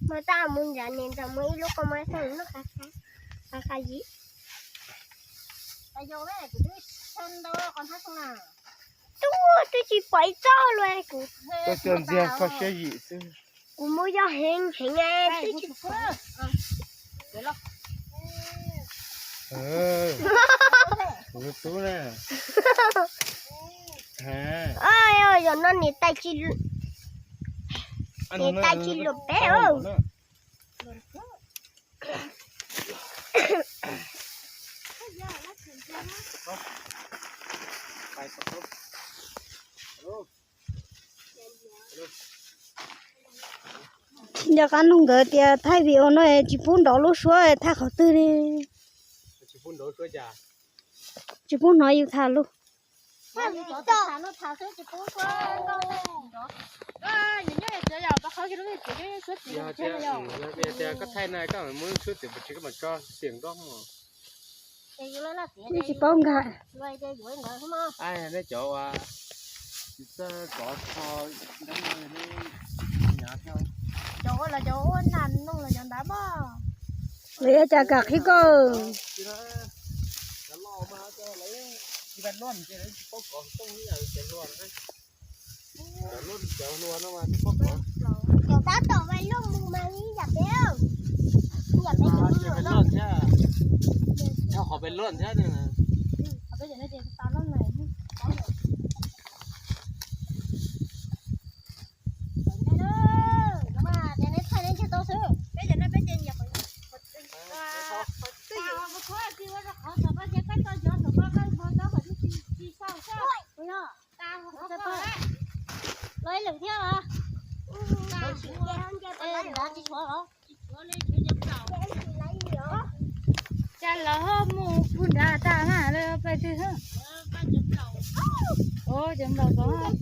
Mas tab mus nram niam ntawm muaj ib lub qhov muag xeeb noj qab qab yim. Tub twb tsis pom ib txoj los kuv. Tuaj ntxiag kho siab yim xwb. Kuv mus yog heev heev twb tsis pom. Kuv tub na. Yog no niam tais tsis, niam tais tsis luam peb. Nco qab nug nkawd tias thaij video no tsis pub nrov lub suab thaij qhov twg li. Tsis pub hnov yus tham lus. Koj thaij na koj muab lub suab txiav pas tsis koj mam tso xiam nroj. Yeej tsis paub nkag. Nej cov uas tsis txawj kov kho nrov no, nyav thiab. Cov ua los cov ua nas noog los cov ntawd mas. Lawv yuav cas kam qhib koj. Cov tab tom vais luaj mus mas ib yam peb, ib yam peb cov luaj thiab. Qhov peb luaj thiab. Los ib lwm thiab los? Cas lawv ho mus puag nrad tas mas lawv pais twg? Cov nplaum tod.